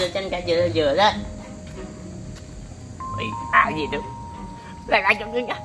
jolo can ka jolo-jolo. Wih, ah gitu. Lagi enggak.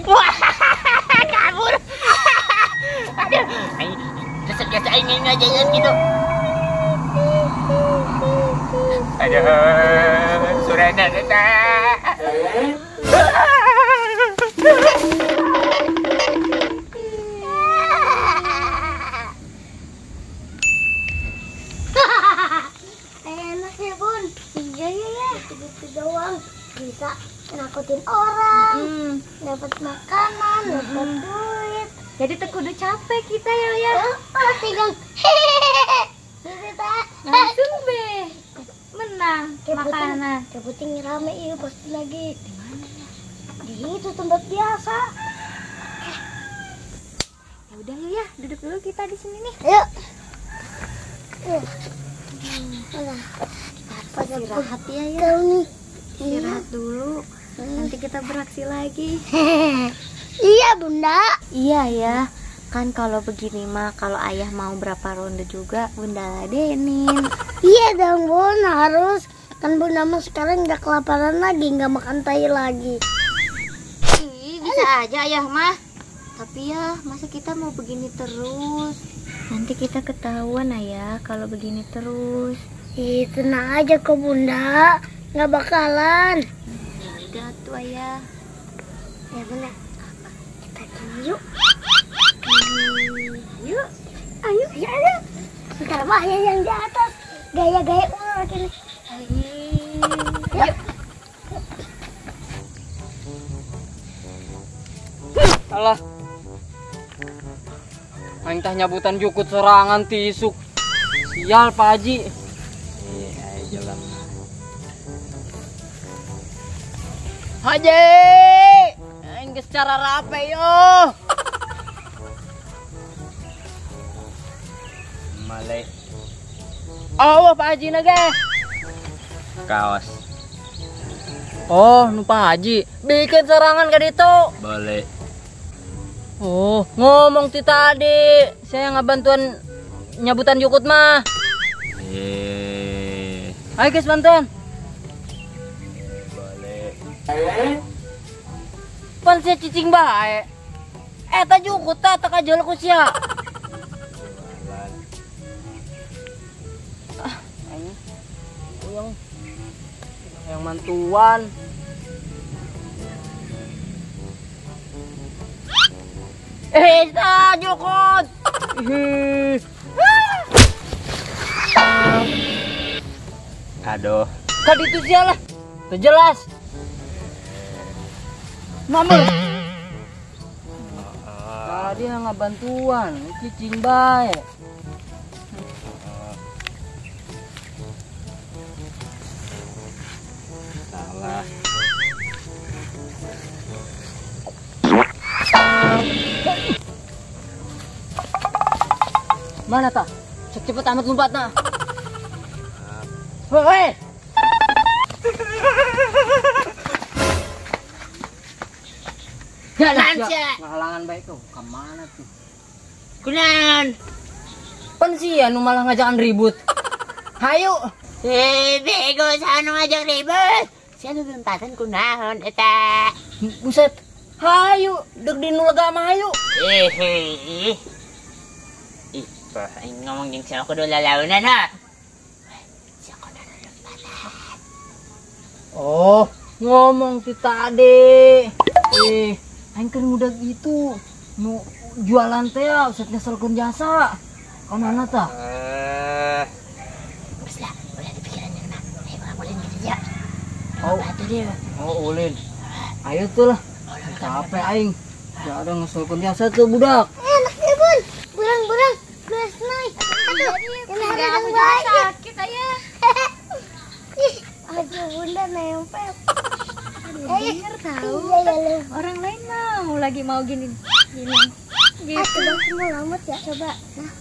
Wah, kabur. Aduh, biasa aing ngajalan gitu. Aduh, surana datang. Enak ya, Bun. Iya ya, gitu doang bisa nakutin orang, dapat makanan, dapat duit. Jadi tekudu capek kita ya ya. Oh, tinggal hehehe. Langsung be menang makanan. Keputing rame iya pasti lagi. Di mana ya? Di itu tempat biasa. Ya udah ya, duduk dulu kita di sini nih. Ayo. Kita harus istirahat ya ya. Istirahat dulu. Nanti kita beraksi lagi. Iya Bunda. Iya ya. Kan kalau begini mah kalau ayah mau berapa ronde juga Bunda ladenin. Iya dong Bun, harus. Kan Bunda mah sekarang nggak kelaparan lagi, nggak makan tai lagi. Ih, bisa aja ayah mah. Tapi ya masa kita mau begini terus? Nanti kita ketahuan ayah kalau begini terus. Ih, tenang aja kok Bunda, nggak bakalan. Ya udah tuh ayah. Ya Bunda, apa? Kita gini yuk. Yuk, ayo, ya, ayo. Ntar mah ya yang di atas gaya-gaya ular gini. Yuk. Alah, aing tah nyabutan jukut sorangan tisuk. Sial Pak Haji. Iya, ayo lah. Haji, aing geus cara rape yo. Malai. Oh, Pak Haji nage. Kaos. Oh, nu Pak Haji bikin serangan ke ditu. Boleh. Oh, ngomong ti tadi, saya ngabantuan nyabutan jukut mah. Eh. Ayo guys bantuan. Boleh. Pan sia cicing bae. Eta jukut ta tak ajal ku sia. Ah, aing. Yang mantuan. Eh, ta jukut. Aduh. Tadi itu sialah. Tuh jelas. Mama. Tadi yang ngabantuan, cicing bae. Salah. Mana ta? Cepet amat lompat nah. Woi. Jalan sia. Ngahalangan baik tuh. Kemana tuh? Kunan. Pan sia nu malah ngajakan ribut. Hayu. Bego sanu ngajak ribut. Sia nu lompatan kunaon eta. Buset. Hayu, deg di nu lega mah hayu. Ih. Ih, aing ngomong jeung sia kudu lalaunan ha. Sia kudu lompatan. Oh, ngomong ti tadi. Aing kan muda gitu. Nu jualan teh ya, usah nyeselkeun jasa. Kamana tah? Geus lah, ulah dipikiran yang mah. Ayo urang ulin gitu ya. Oh, oh ulin. Ayo tuh lah. Capek aing. Ya ada ngeselkeun jasa tuh budak. Enak ya, Bun. Burang-burang geus naik. Aduh, ini aku juga sakit ayah. Ih, aduh Bunda nempel. Bener tahu. Orang lain mau lagi mau gini. Gini. Gitu. Coba semua lambat ya, coba. Nah.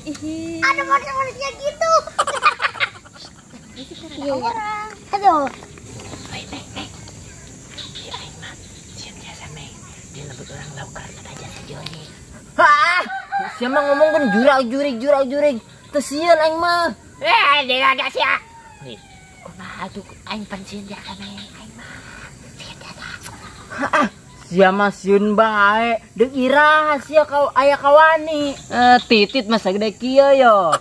Ih. Ada manusia gitu. Iya, orang. Aduh. Woi, Meng, Meng. Aing mah Sia mah ngomong kan jurak-jurik jurak-jurik. Teu sieun aing mah. Eh, dia agak sia. Nih, kumaha tuh aing pan sieun dia ka meng aing mah. Sieun dia Ah, sia mah sieun bae. Deuk iraha sia kau aya kawani. Titit mah sagede kieu yo.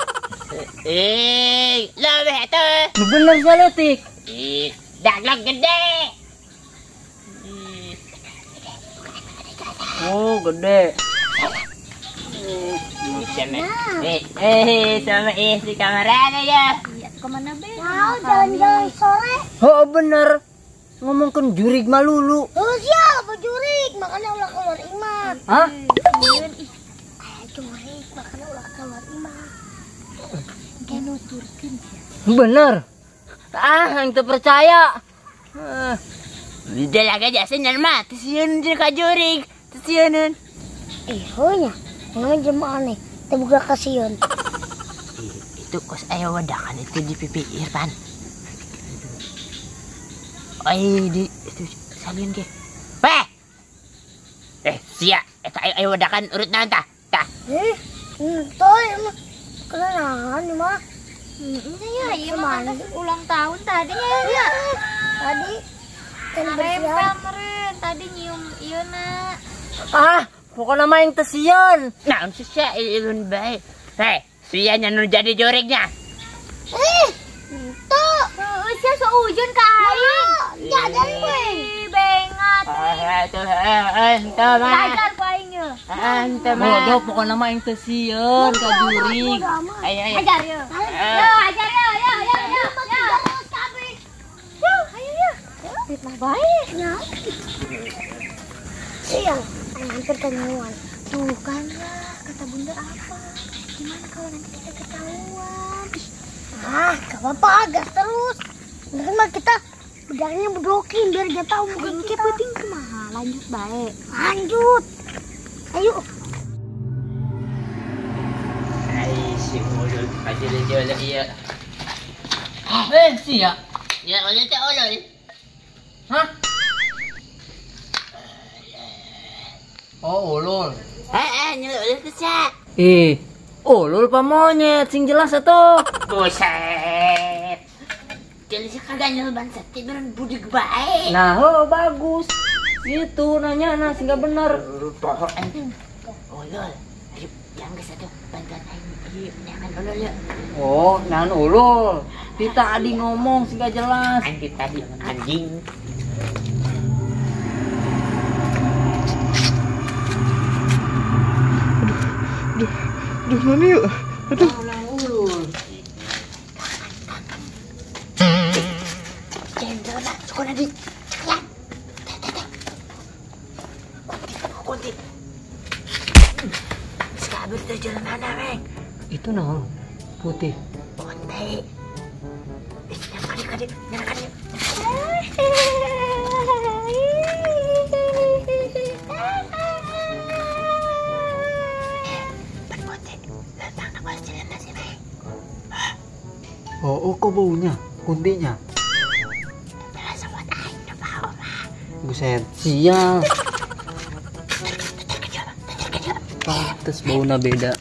Eh, leuwih atuh. Nu bener sia leutik. Ih, daglok gede. Oh, gede. Sama istri kamarana ya. Iya, kemana be? Mau jalan-jalan sore. Oh, bener. Ngomongkeun jurig malulu. Oh, siap, jurig, makanya ulah keluar imah. Hah? Aya jurig, makanya ulah keluar imah. Engke nuturkeun sia. Bener. Ah, yang teu percaya. Udah lagi jasa mah, teu sieun jeung ka jurig. Teu sieun. Eh, nya. Namanya jelema aneh, teu boga kasieun. Itu kos aya wedakan itu di pipi Irfan. Ai di itu salieun ge. Weh. Sia, eta aya wedakan urut naon tah? Tah. Henteu mah. Kenalan mah. Iya, iya mah kan ulang tahun tadi ya. Tadi kan bersiap. Tadi nyium ieu na. Ah, pokoknya mah yang teu sieun. Naon sih sia ilun bae. Hei, sia nya nu jadi jurignya. Henteu. Heueuh sia seujun ka aing. Jajan we. Bengat. Tuh, henteu mah. Ajar ku aing ye. Henteu mah. Bodoh pokoknya mah yang teu sieun ka jurig. Ayo, ayo. Ajar ye. Yo, ajar yo, yo, yo, yo. Yo, ayo yo. Fitnah bae. Nya. Siang, hampir kenyuan. Tuh kan lah, kata bunda apa? Gimana kalau nanti kita ketahuan? Ih. Ah, gak apa-apa, gas terus. Mungkin mah kita bedaknya bedokin biar gak tahu mungkin kita. Penting kumaha, lanjut bae. Lanjut. Ayo. Ai si mulut aja jodoh iya. Sia. Ya ulun teh ulun. Hah? Oh, ulul. Heeh, nyeluk ulul teh sia. Ih, ulul pa monyet sing jelas atuh. Buset. Jadi sih kagak nyeluk bangsat teh beneran budik bae. Nah, oh bagus. Itu nanya nah sing gak bener. Pohon aing. Ulul. Ayo, yang geus atuh bantuan aing ieu neangan ulul yeuh. Oh, nahan ulul. Ti tadi ngomong sing gak jelas. Anjing tadi anjing. Aduh, mana yuk? Aduh. Jenderal nak, suka nanti. Cekian. Kunti, kunti. Sekabur tuh jalan mana, Meng? Itu naon? Putih. Kunti. Nyalakan, nyalakan, nyalakan. Oh, kok baunya? Kuntinya? Buset, sial. Pantes baunya beda.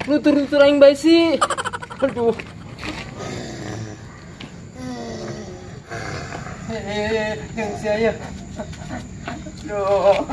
Lu turun-turun aing bae sih. Aduh. Yang saya. Aduh.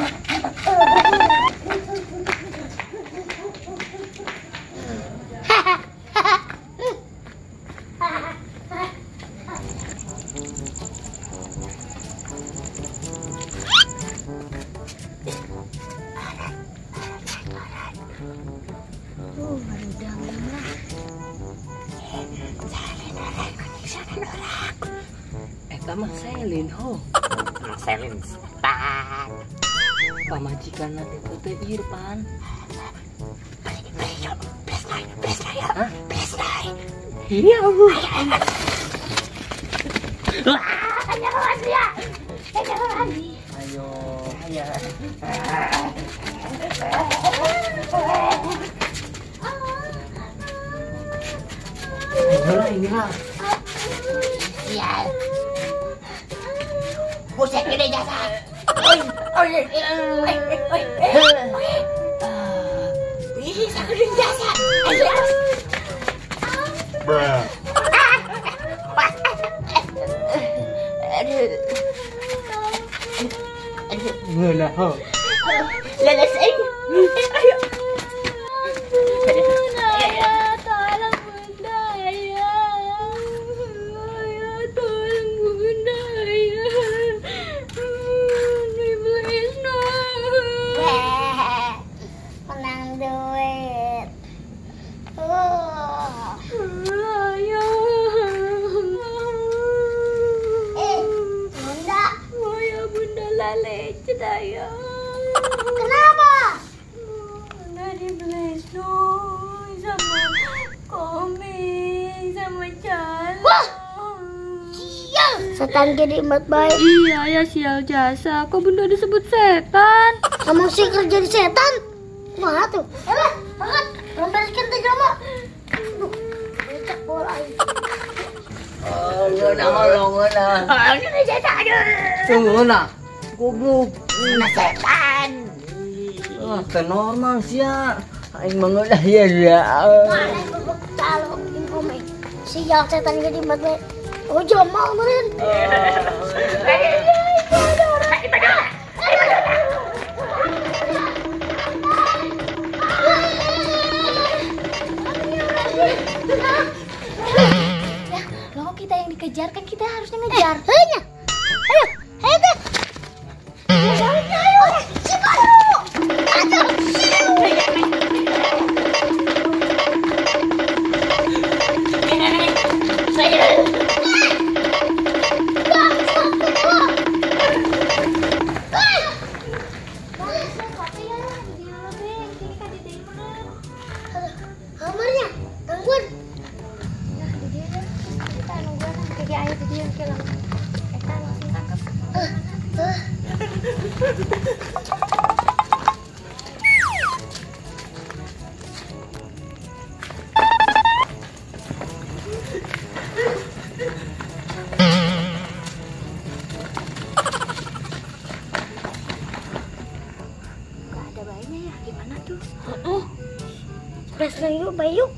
Setan orang. Eta mah Selin ho. Emang Selin setan. Pamajikan itu teh Irfan. Hah? Iya, Bu. Wah, ya. Ayo. Ayo. Ayo lah, Sial. Buset gede jasa. Oi, oi, oi, oi, oi. Ih, sakit jasa. Ayo. Bruh. Aduh. Ngeunah ho. Leles aing. Ayo. Ayah, tolong bunda ayah. Ayah, tolong bunda ayah. Iblis no. Menang duit. Ayah. Bunda. Ayah, bunda lecet ayah. Kenapa? Bunda dibelesno sama komeng sama calo. Wah, sial. Setan jadi emat baik. Iya ya sial jasa. Kok bunda disebut setan? Kamu sih kerja di setan? Mana tuh? Alah, angkat. Belum bereskan tuh drama. Aduh, lecek bola ini. Oh, ngeunah ho, ngeunah. Aduh, setan. Ngeunah. Goblok. Nah, setan. Ah, teu normal sia. Aing mah ngeunah ya ya. Mana goblok calo ini komeng. Sial setan jadi emat baik. Oh, jelema meureun. Ya, loh kok kita yang dikejar kan kita harusnya ngejar. Ayo, ayo, ayo teh. Ayo, cepat. Aduh. Kamarnya, gangguan. Nah, di dia kan. Kita nungguan kayak air di dia kayak kita langsung tangkap. Gak ada bayinya ya, gimana tuh? Press yuk, bayi yuk.